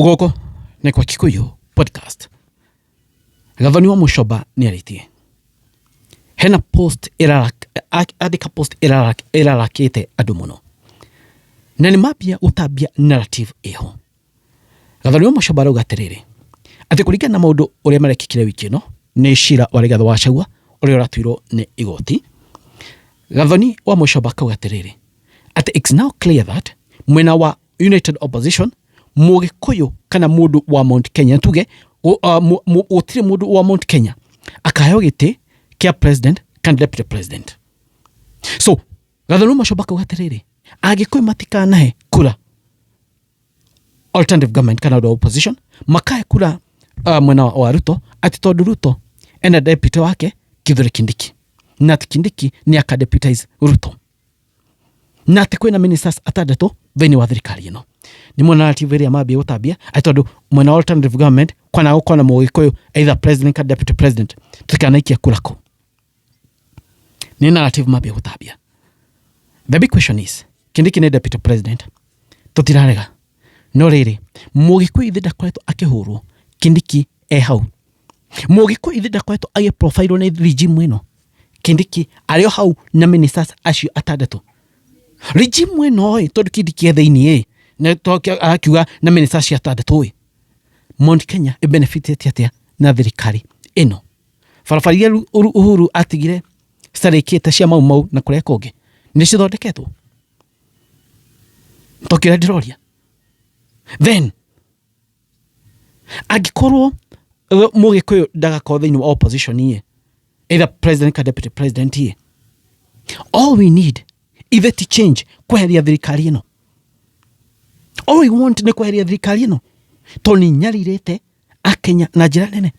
Gũkũ nĩ kwa Kikuyu Podcast. Gathoni wa Mũcoba nĩ arĩtie hena post andĩka post ĩrarakĩte andũ mũno na nĩ mambia gũtambia narrative ĩho. Gathoni wa Mũcoba arauga atĩrĩrĩ, atĩ kũringana na maũndũ ũrĩa marekĩkire wiki ĩno nĩ cira wa Rigathĩ wa Gachagua ũrĩa ũratuirwo nĩ igoti. Gathoni wa Mũcoba akauga atĩrĩrĩ, atĩ it's now clear that mwena wa United Opposition Mũgĩkũyũ kana mũndũ wa Mount Kenya tuge gũtirĩ mũndũ wa Mount Kenya akaheo gĩtĩ kĩa president kana deputy president. So Gathoni wa Mũcoba akauga atĩrĩrĩ, Agĩkũyũ matikanahe kura alternative government kana andũ a opposition makahe kura mwena wa Ruto atĩ tondũ Ruto ena deputy wake Kithure Kindiki na atĩ Kindiki nĩ aka deputize Ruto na atĩ kwĩna ministers atandatũ thĩinĩ wa thirikari ĩno. Nĩ mwena narrative ĩrĩa mambia gũtambia atĩ tondũ mwena wa alternative government kwana gũkorwo na Mũgĩkũyũ either president kana deputy president tũtikanaikia kura kũu. Nĩ narrative mambia gũtambia. The big question is, Kindiki nĩ deputy president, tũtirarega, no rĩrĩ, Mũgĩkũyũ ithe ndakoretwo akĩhũrwo Kindiki e hau. Mũgĩkũyũ ithe ndakoretwo agĩprofilwo nĩ regime ĩno, Kindiki arĩ o hau na ministers acio atandatũ. Regime ĩno ĩ, tondũ Kindiki e thĩiniĩ ĩ, arakiuga na ministers acio atandatũ ĩ, Mount Kenya ĩ benefitĩte atĩa na thirikari ĩno? Barabara iria Uhuru atigire citarĩkĩte cia Mau Mau na kũrĩa kũngĩ nĩ cithondeketwo? Tokĩrĩa ndĩroria. Then angĩkorwo Mũgĩkũyũ ndagakorwo thĩinĩ wa opposition ĩ, either president kana deputy president ĩ, all we need ithe ti change kweheria thirikari ĩno. All we want nĩ kweheria thirikari ĩno tondũ nĩ nyarirĩte Akenya na njĩra nene.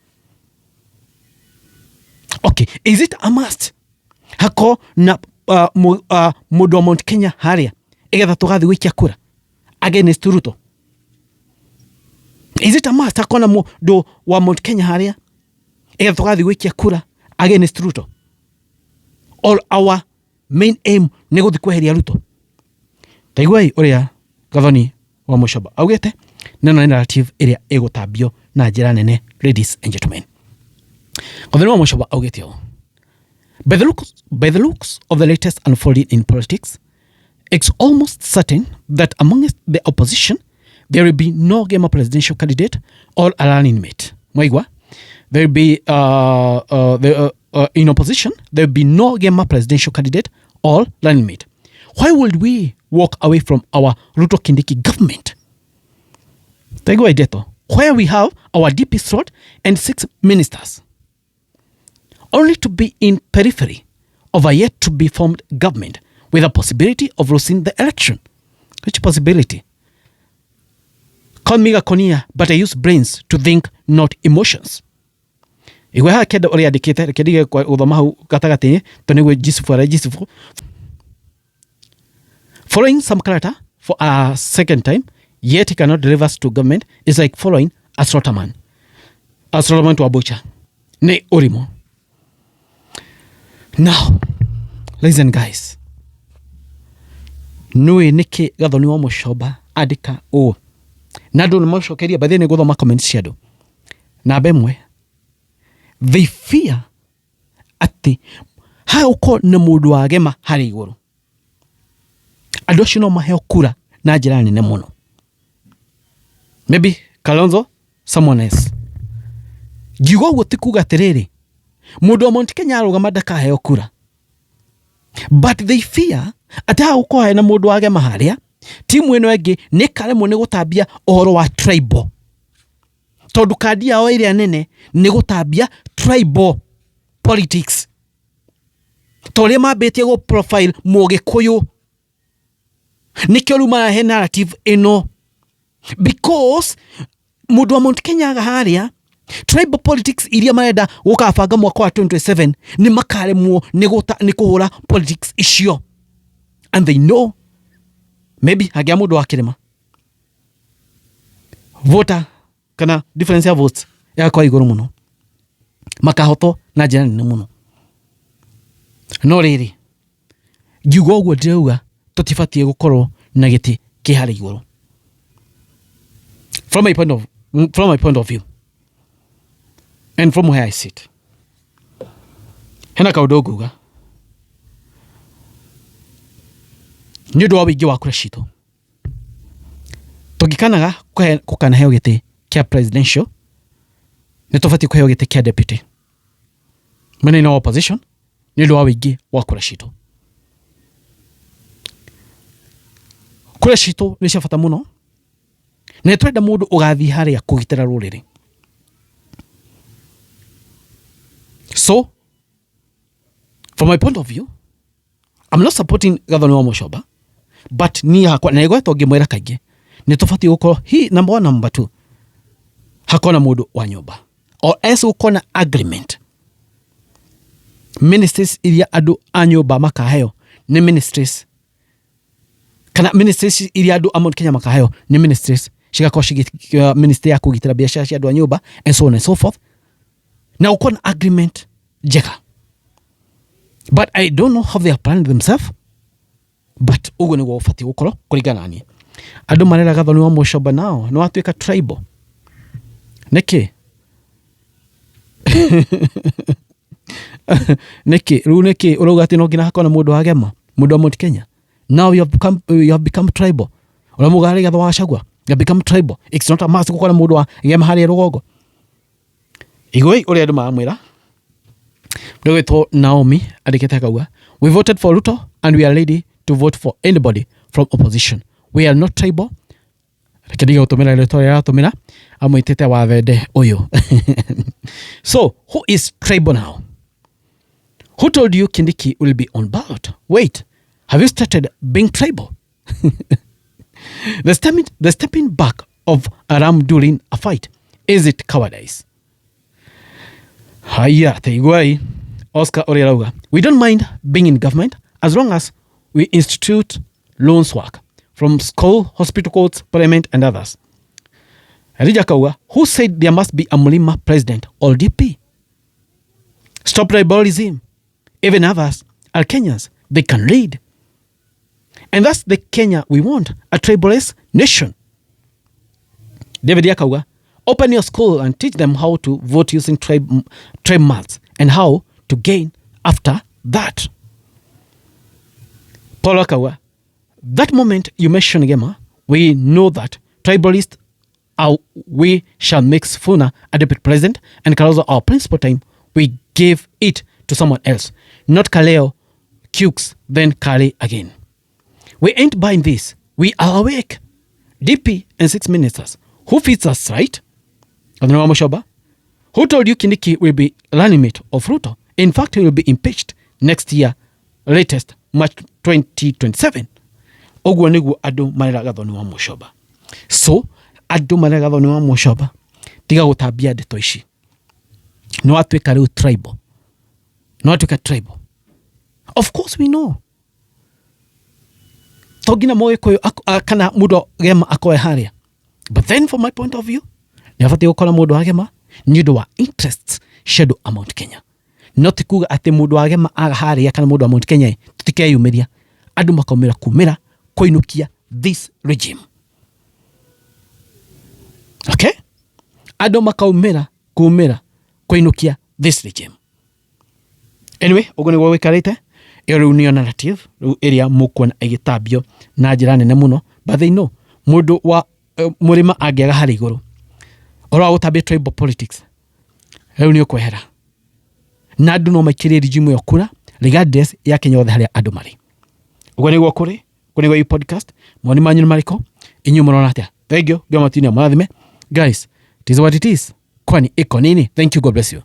Okay, is it a must hako na mũndũ wa Mount Kenya harĩa ĩgetha tũgathiĩ gũikia kura against Ruto? Is it a must hako na mũndũ wa Mount Kenya harĩa ĩgetha tũgathiĩ gũikia kura against Ruto? Or our main aim nĩ gũthiĩ kweheria Ruto? Taiguai ũrĩa Gathoni wa Mũcoba augĩte, na ĩno nĩ narrative ĩrĩa ĩgũtambio na njĩra nene, ladies and gentlemen. Gathoni wa Mũcoba augĩte ũũ: By the looks of the latest unfolding in politics, it's almost certain that amongst the opposition there will be no Gema presidential candidate or a running mate. Mwaigua? There will be the, in opposition there will be no Gema presidential candidate or running mate. Why would we walk away from our Ruto Kindiki government? Taigua ndeto. Where we have our DP slot and six ministers, only to be in periphery of a yet to be formed government with a possibility of losing the election? Which possibility? Call me Gakonia, but I use brains to think, not emotions. Igwe haha kenda ũrĩa andĩkĩte, reke ndige gũthoma hau gatagatĩ tondũ nĩguo Jisufu arĩa Jisufu. Following some character for a second time, yet he cannot deliver us to government, is like following a slaughterman. A slaughterman to a butcher. Nĩ ũrimũ. Now, ladies and guys, nũĩ nĩkĩ Gathoni wa Mũcoba andĩka ũũ na andũ nĩ macokeria bathĩ nĩ gũthoma comments cia andũ. Namba ĩmwe, they fear atĩ hagũkorwo na mũndũ wa gema harĩa igũrũ, andũ acio no maheo kura na njĩra nene mũno, maybe Kalonzo, someone else. Ngiuga ũguo ti kuga atĩrĩrĩ mũndũ wa Mount Kenya arũgama ndakaheo kura, but they fear atĩ haha gũkorwo hena mũndũ wa gema harĩa, timu ĩno ĩngĩ nĩ ĩkaremwo nĩ gũtambia ũhoro wa tribal, tondũ kandi yao ĩrĩa nene nĩ gũtambia tribal politics, ta ũrĩa mambĩtie gũ profile Mũgĩkũyũ. Nĩkĩo rĩu marahe narrative ĩno, because mũndũ wa Mount Kenya aga harĩa, tribal politics iria marenda gũkabanga mwaka wa 2027 nĩ makaremwo nĩ kũhũra politics icio, and they know maybe hangĩa mũndũ wa kĩrĩma voter kana difference ya votes ĩgakorwo igũrũ mũno, makahotwo na njĩra nene mũno. No rĩrĩ, ngiuga ũguo ndĩrauga tũtibatiĩ gũkorwo na gĩtĩ kĩ harĩa igũrũ. From my point of view and from where I sit, hena kaũndũ nguga nĩ ũndũ wa wĩingĩ wa kura citũ, tũngĩkanaga gũkanaheo gĩtĩ kĩa presidential, nĩ tũbatiĩ kũheo gĩtĩ kĩa deputy mwena-inĩ wa opposition nĩ ũndũ wa wĩingĩ wa kura citũ. Kura citũ nĩ cia bata mũno na nĩ tũrenda mũndũ ũgathiĩ harĩa kũgitĩra rũrĩrĩ. So from my point of view, I'm not supporting Gathoni wa Muchomba, but niĩ hakwa na nĩngoretwo ngĩmwĩra kaingĩ nĩ tũbatiĩ gũkorwo hi number one, number two hakorwo na mũndũ wa nyũmba or else gũkorwo na agreement. Ministries iria andũ a nyũmba makaheo nĩ ministries, kana ministries iria andũ a Mount Kenya makaheo nĩ ministries cigakorwo ministry ya kũgitĩra biacara cia andũ a nyũmba and so on and so forth, na gũkorwo na agreement njega. But I don't know how they are planning themselves, but ũguo nĩguo ũbatiĩ gũkorwo kũringana na niĩ. Andũ marera Gathoni wa Muchomba nao nĩ watuĩka tribal nĩkĩ? Nĩkĩ rĩu nĩkĩ ũrauga atĩ no nginya hakorwo na mũndũ wa Gema, mũndũ wa Mount Kenya? Now you have become tribal. Ũrĩa muga Rigathĩ wa Gachagua, you have become tribal. It's not a must gũkorwo na mũndũ wa Gema harĩa rũgongo. Igũi ũrĩa andũ maramwĩra. Ndũgwĩtwo Naomi andĩkĩte akauga, "We voted for Ruto and we are ready to vote for anybody from opposition. We are not tribal." Reke ndige gũtũmĩra rĩtwa rĩrĩa aratũmĩra, amwĩtĩte wathende ũyũ. So who is tribal now? Who told you Kindiki will be on ballot? Wait, have you started being tribal? The stepping back of a ram during a fight, is it cowardice? Haya, taiguai Oscar ũrĩa arauga, "We don't mind being in government as long as we institute loans work from school, hospital, courts, parliament and others." Elijah akauga, "Who said there must be a Mlima president or DP? Stop tribalism. Even others are Kenyans. They can lead. And that's the Kenya we want, a tribalist nation." David akauga, "Open your school and teach them how to vote using tribe maths and how to gain after that." Paul akauga, "That moment you mention Gema, we know that tribalist are, we shall make Sifuna a deputy president and Kalonzo our principal time we give it to someone else. Not Kaleo, Cukes, then Kale again. We ain't buying this. We are awake. DP and six ministers. Who fits us right?" Gathoni Mushoba, "Who told you Kindiki will be running mate of Ruto? In fact, he will be impeached next year, latest March 2027." Ũguo nĩguo andũ marera Gathoni wa Mucoba. So andũ marera Gathoni wa Mucoba, tiga gũtambia ndeto ici. Nĩ watuĩka rĩu tribal. Nĩ watuĩka tribal. Of course we know. To nginya mũgĩkũyũ kana mũndũ gema akoe harĩa. But then from my point of view, nĩ abatiĩ gũkorwo mũndũ wa gema nĩ ũndũ wa interests cia andũ a Mount Kenya. No ti kuga atĩ mũndũ wa gema aga harĩa kana mũndũ wa Mount Kenya ĩ, tũtikeyumĩria. Andũ makaumĩra kumĩra kũinũkia this regime. Okay? Andũ makaumĩra kumĩra kũinũkia this regime. Anyway, ũguo nĩguo gũikarĩte. Ĩyo rĩu nĩyo narrative rĩu ĩrĩa mũkuona ĩgĩtambio na njĩra nene mũno. But they know mũndũ wa mũrĩma angĩaga harĩa igũrũ ũhoro wa gũtambia tribal politics rĩu nĩ ũkwehera na andũ no maikĩrie regime ĩyo kura regardless ya Kenya othe harĩa andũ marĩ. Ũguo nĩguo kũrĩ kũrĩ gwa podcast. Mawoni manyu nĩ marĩkũ? Inyuĩ mũrona atĩa? Thank you. Ngai matuine amũrathime. Guys, it is what it is. Kwani iko nini? Thank you. God bless you.